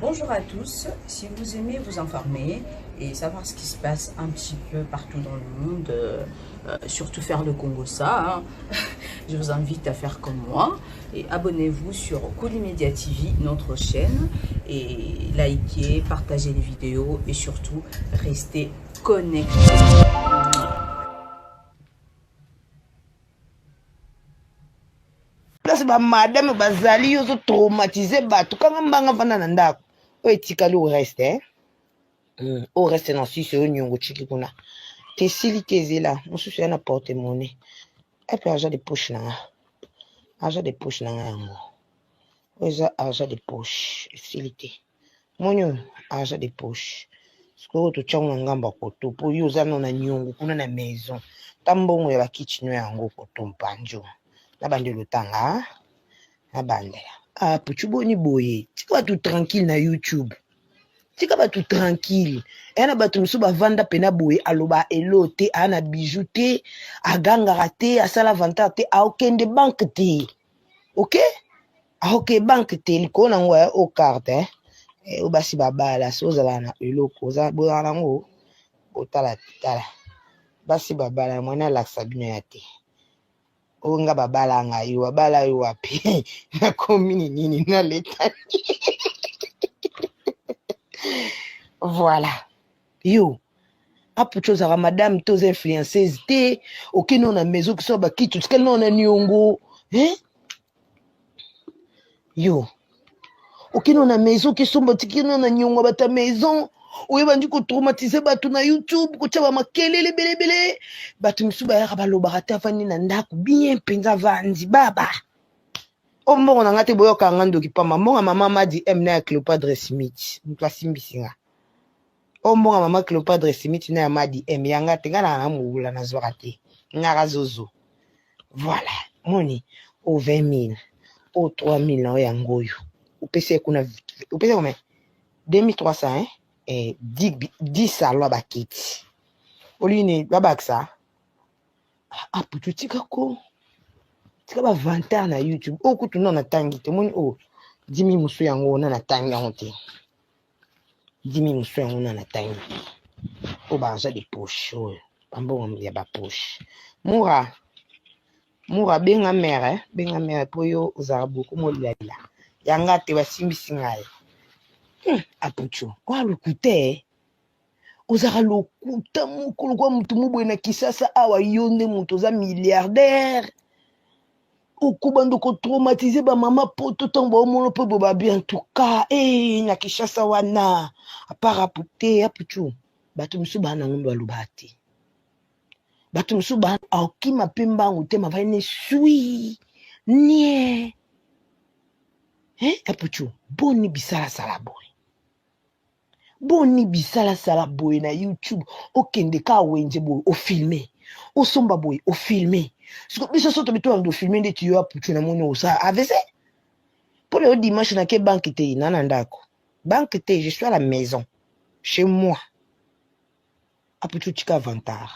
Bonjour à tous, si vous aimez vous informer et savoir ce qui se passe un petit peu partout dans le monde, euh, euh, surtout faire le kongossa, hein, je vous invite à faire comme moi et abonnez-vous sur Media TV, notre chaîne, et likez, partagez les vidéos et surtout restez connectés. Place ba madame bazali yo ozo traumatise bato kanga mbanga vanda na ndako oyo etikali o reste eh? O reste na suisse oyo niongo tiki kuna te esili te ezela mosusu ya na porte monnaie epe argent de poche na nga argent de poche na nga yango oyo eza argent de poche esili te moni oyo argent de poche sikoyo totyango na ngambo ya koto mpo yo oza no na niongo kuna na maison ta mbongo ya bakiti no yango koto mpanjo na bandela otanga na bandela ah puchu boni boye tika bato tranquille na youtube tika bato tranquille eya na bato mosusu bavanda mpena boye aloba elo te aa na bijou te agangaka te asala vantard te aokende banke te ok aoke banke te likolo na yango eh, o carte eh. Eh, oyo basi babala so ozala na eloko oza bozala nango botala tala basi babala mwana alakisa bino ya te oyo nga babala nga yo babala yo wapi nakomi ni nini naleta voilà yo aputi ozalaka madame te oza influenceuse te okende na maison kiso bakiti otikali nao na niongo hein? Yo okende na maison kisomba otiki nao na niongo ya bato ya maison oye bandi kotraumatise bato na youtube kotya bamakelele ebelebele bato mosusu bayaka balobaka te avandi na ndako bien mpenza avandi baba o mbongo na nga te boyoka nga ndoki pamba mbongo ya mama madi m na ya cleopadre smith moto asimbisi nga o mbongo ya mama cleopadre smith na ya madi m ya nga te nga na na mobula nazwaka te ngaka zozo voilà moni o 20 000 o 3 000 na oyo yango oyo opesi ye kuna opesi ye combien 2300 hein eh, 10, 10 salon ya bakiti olingi babakisa ah putu tika ko tika ba vantard na youtube oyo kutu na natangi te omoni oyo dimi mosusu yango na natangi yango te dimi mosusu yango na natangi te oyo ba argent de poche oyo bambongo ya ba poche mura mura benga mare eh? Benga mare mpo yo ozalaka boko molilalila yanga te basimbisi ngai aputu oyo lokuta eh? Ozalaka lokuta moko lokola motu moboye na kisasa awa yo nde moto oza milliardaire okobanda kotraumatize bamama poto ntango baomona mpe bo babi en tout cas e na kinshasa wana apart apu te aputu bato mosusu baa nango mbe balobaka te bato mosusu baa aokima mpe mbangu te mavai ne sui nie aputu boni bisalasala boye boni bisalasala boye na youtube okende ka wenze boye ofilme osomba boye ofilme siko biso so tobi tolanda ofilme ndeti yo aputu na moni osala avc mpo lelo dimanche nake banke te na na ndako banke te je suis à la maison chez moi aputu tika vantard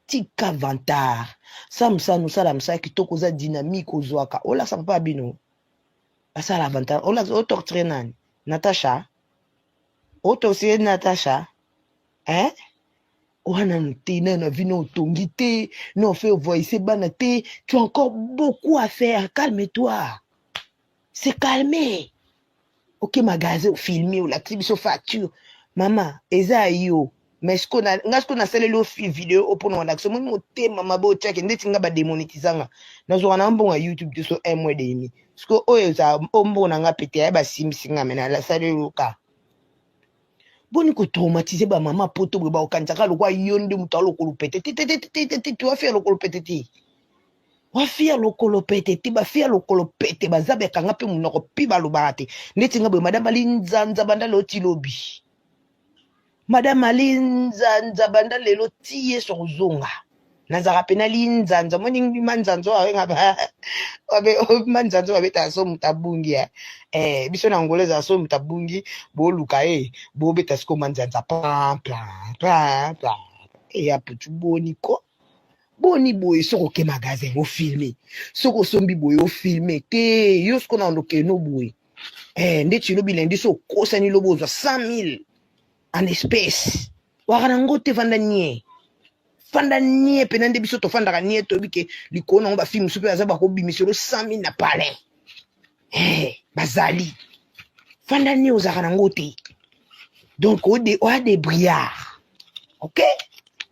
tika vantard sa mosala osala mosala kitoko oza dynamique ozwaka olakisa papa bino basala vantard olakisa otorture nani natasha otorture natasha hein wana nanu te nanu na vie na otongi te na ofe ovoise bana te tu as encore beaucoup à faire calme-toi c'est calme oke magasin ofilme olakisi biso facture mama eza yo mais siko nga siko nasaleli yo video oyo mpona olakisa omoni motema mabe otiaki ndeti nga bademonetiza nga nazwaka na mbongo ya youtube te so un mois demi siko oyo eza oyo mbongo na nga pete ya basimbisi nga me nasaleli yo ka boni kotraumatize bamama poto boye bakokanisaka lokwa yo nde moto alokolo pete te te te te te te te wafi ya lokolo pete te wafi ya lokolo pete te bafi ya lokolo pete baza bekanga mpe monoko mpi balobaka te ndeti nga boye madame alinzanza banda lelo ti lobi madame alinzanza banda lelo ti yesu akozonga nazalaka mpena linzanza omoni manzanza oyo abenga manzanza oyo babetaka so moto abungi eh. Eh, biso na angola ezala so moto abungi boluka ye bobeta sikoyo manzanza plan plan plan plan eya putu boni ko boni boye soki oke magasin ofilme soki osombi boye ofilme te yo sikoyo na ndokeno boye. Eh, ndeti lobi lundi so okosani lobi ozwa 100 000 en espèce, waka nango te. Fanda nie, fanda nie mpena nde biso tofandaka nie. Toyebi ke likolo nango bafilme mosusu mpe baza bakobimiselo 100 000 na palin. Eh, bazali fanda nie, ozalaka nango te. Donc oya débrouillard, ok.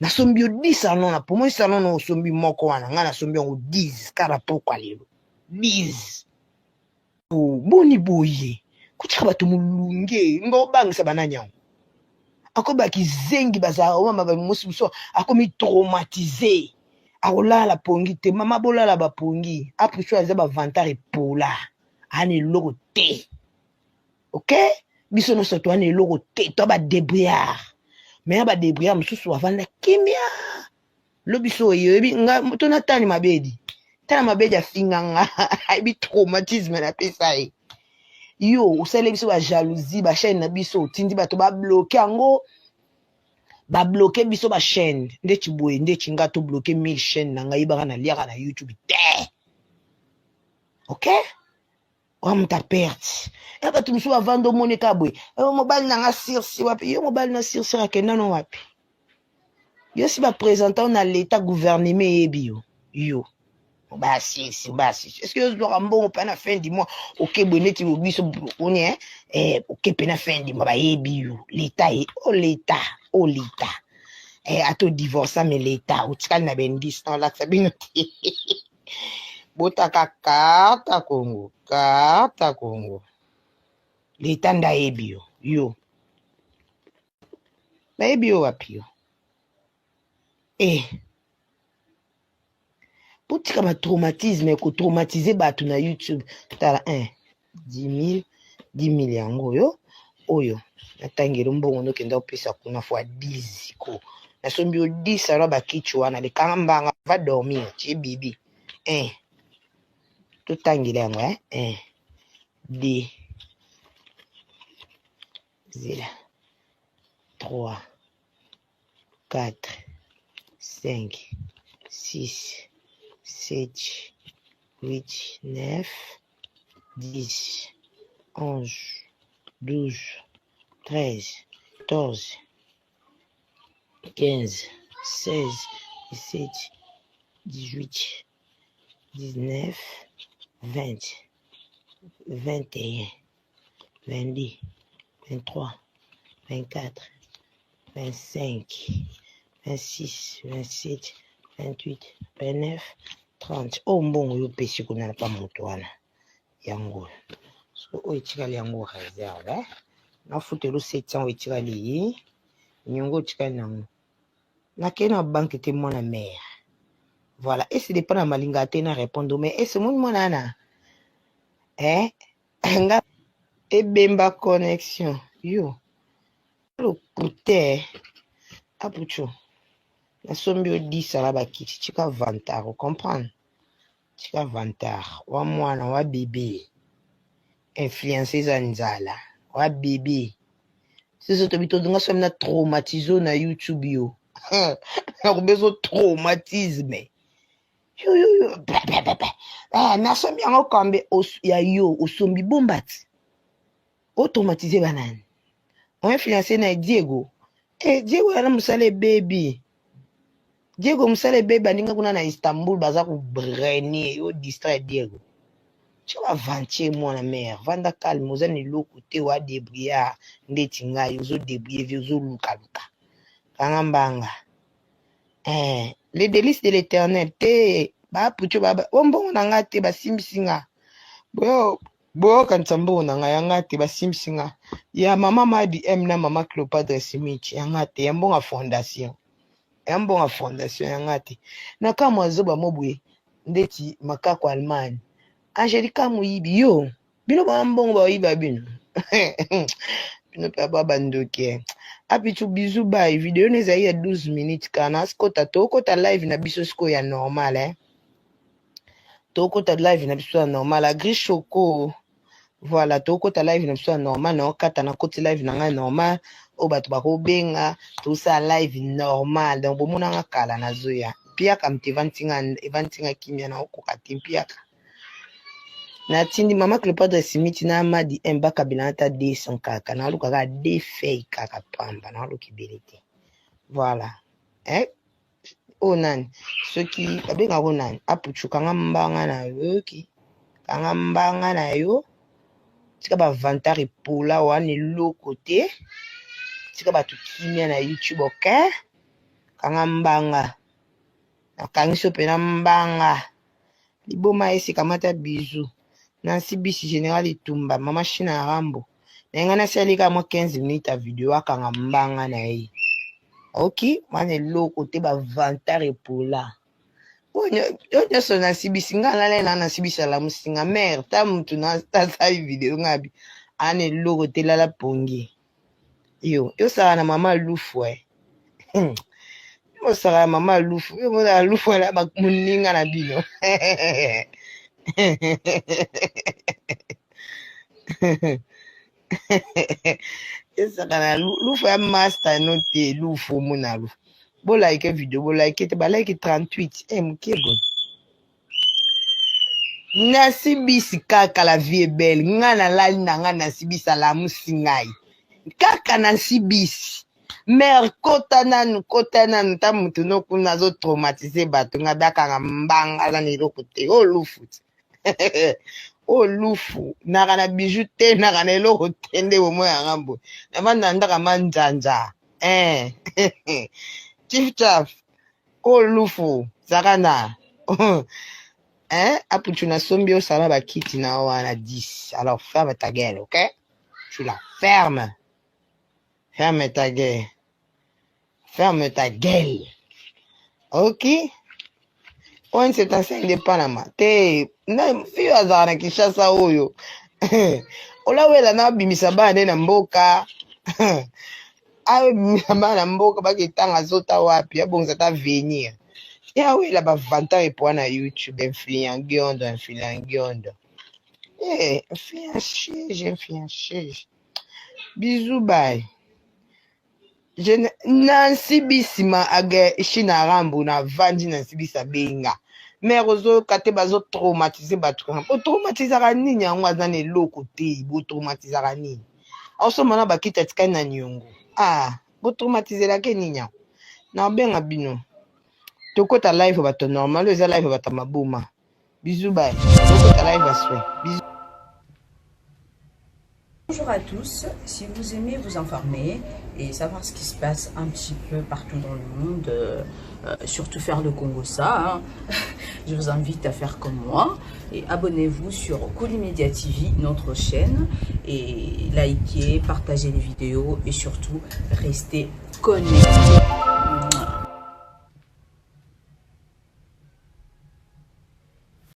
Nasombi yo 10 salon na pomoi, salon na osombi moko wana, ngai nasombi yango 10 kaka pokwa lelo 10. Boni boye kotika bato molunge nga obangisa banani yango? Akomi bakizengi, bazala mama mosi mosusu akomi traumatisé, akolala pongi te. Mama, bolala bapongi apusu, aza bavantard epola, ana eloko te. Ok, biso nyonso towana eloko te, to badébrouillard. Mais ya badébrouillard mosusu avanda kimia. Lobi so oyebi nga to natani mabedi, tala mabedi afinga nga, ayebi traumatisme napesa ye. Yo osaleli biso bajalousie, bachaîne na biso otindi bato babloquer yango, babloquer biso bachaîne. Ndeti boye, ndeti nga tobloquer 1000 chaîne na ngai, yebaka naliaka na YouTube te. Ok, wa moto aperte ya bato mosusu bavanda, omoni kaka boye: mobali na nga sirsi wapi? Yo mobali na sirsi akenda no wapi? Yo si baprésenter na l'état, gouvernement eyebi yo. Yo basisi basisi, est ce que ozwaka mbongo mpe na fin du mois? Oke boye neti biso oni oke mpe na fin du mois bayebi yo, l'état ye o l'état o l'état ata odivorce, mais l'état otikali na bendisi na olakisa bino te. Botaka kata Kongo, kata Kongo, l'état nde ayebi yo. Yo bayebi yo wapi? Yo botika batraumatisme, kotraumatiser bato na YouTube. Tala, 1 10 000, 10 000 yango oyo oyo natangeli mbongo, ndokenda kopesa kuna fois 10 ko nasombi yo 10. Alors bakiti wana lekanga mbanga, va dormir tie bibi. 1, totangela yango, 1, 2, zela, 3, 4, 5, 6, 7, 8, 9, 10, 11, 12, 13, 14, 15, 16, 17, 18, 19, 20, 21, 22, 23, 24, 25, 26, 27, 28, 29, 30. Oyo mbongo oyo opesi kuna na pa moto wana, yango so oyo etikali yango réserve nafutela 700. Oyo etikali nyongo otikali nango, nakei na banque te, mwana mare. Voilà, ese depa na malinga te na répondre, mais ese moni mwana wana nga ebemba connexion yo lokute. Apucho, nasombi yo 10 ala bakiti. Tika vantard, ocomprendre? Tika vantard wa mwana wa bebe, influence eza nzala wa bebe. Soso tobi todonga somi na traumatise na YouTube. Yo nakobesa traumatisme yo yo yo. Nasombi yango kambe ya yo, osombi bomba ti otraumatiser banani, oinfluence na Diego. Diego yana mosala ebebi, Diego mosala ebebi. Baninga kuna na Istanbul baza kobrene yo, distrait Diego. Tia baventure, mwana mare, vanda calme. Oza na eloko te, wa débrouillard ndeti ngai, ozodébrouiller vie, ozolukaluka kanga mbanga. Les délices de l'éternel te, baputi o mbongo na nga te, basimbisi nga. Boyokanisa mbongo na ngai yanga te, basimbisi nga ya mama Madi M na mama Cleopadre Smith, yanga te, ya mbongo ya fondation, ya mbongo ya fondation, yanga te. Na kamwa zoba mo boye ndeti makako Allemagne, Angelika moyibi. Yo bino baa mbongo baoyiba bino, bino mpe ba bandoki. Apitu, bisous, bye. Video no ezali ya 12 minutes kana sikota. Tokota live na biso sikoyo ya normal, eh? Tokota live na biso ya normal, agri choco. Voilà, tokota live na biso ya normal. Naokata, nakoti live na ngai normal, oyo bato bakobenga, tosala live normal. Donc bomonanga kala, nazoya mpiaka moto evantinga, evantinga kimia, naokoka te mpiaka. Natindi mama Cleopatre Simiti na Amadi M bakabela ata 200 kaka, naluka kaka deux feuilles kaka pamba, naluka ebele te. Voilà. Eh? Oyo nani? Soki babengaka oyo nani? Apuchu, kanga mbanga na yo, oyoki? Kanga mbanga na yo. Tika ba vantard epola wana eloko te. Tika bato kimia na YouTube, ok? Kanga mbanga. Nakangisi yo pena mbanga. Liboma esi kamata bisous. Nancy Bisi General Itumba, Mama Shina Rambo. Na nga nasali kaka mwa 15 minutes ya video akanga mbanga na ye. Ok, wana eloko te ba vantard epola. Oyo nyonso Nancy Bisi nga nalali na Nancy Bisi alamusi nga mère ta mutu nasali video nga bi ana eloko te lala pongi. Yo, yo sala na mama Lufu eh. Osaka ya mama Lufu, yo mona Lufu ala ba muninga na bino. Esaka na Lufu ya master no te Lufu mona Lufu. Bo like video, bo like te ba like 38. Eh mukie bon. Nasibisi kaka la vie est belle. Nga nalali na nga nasibisi alamusi ngai. Kaka nasibisi. Mère kota nanu kota nanu ta mutu no kuna azo traumatiser bato nga bakanga mbanga aza na eloko te oyo lufu oyo lufu naka na bijou te naka na eloko te nde bomoi yanga boye navanda ndaka manzanza eh. Chief chaf oyo lufu zaka na hein apuchu nasombi osala bakiti na wana 10 alors ferme ta gueule, ok, tu la fermes. Ferme ta gueule. Ferme ta gueule. Ok. Oyo 75 de Panama. Te, na fille azala na Kinshasa oyo. Olawela na bimisa bana nde na mboka. Abimisa bana na mboka baketanga zota wapi, abongisa ta venir. Ye awela ba vantard epoa na YouTube, influent giondo, influent giondo. Eh, influent chege, influent chege. Bisous bye. Je Nancy Bisima age Shina Rambo na vandi Nancy Bisa benga. Mère ozoyoka te bazo traumatiser bato kaka. Bo traumatisaka nini yango aza na eloko te, bo traumatisaka nini? Osomba na bakiti atikali na niongo. Ah, bo traumatiselaka nini yango? Na benga bino. Tokota live bato normal eza live bato maboma. Bisous bye. Tokota live baswe. Bisous. Bonjour à tous, si vous aimez vous informer et savoir ce qui se passe un petit peu partout dans le monde, surtout faire le kongossa, hein, je vous invite à faire comme moi et abonnez-vous sur Kolimedia TV, notre chaîne, et likez, partagez les vidéos et surtout restez connectés.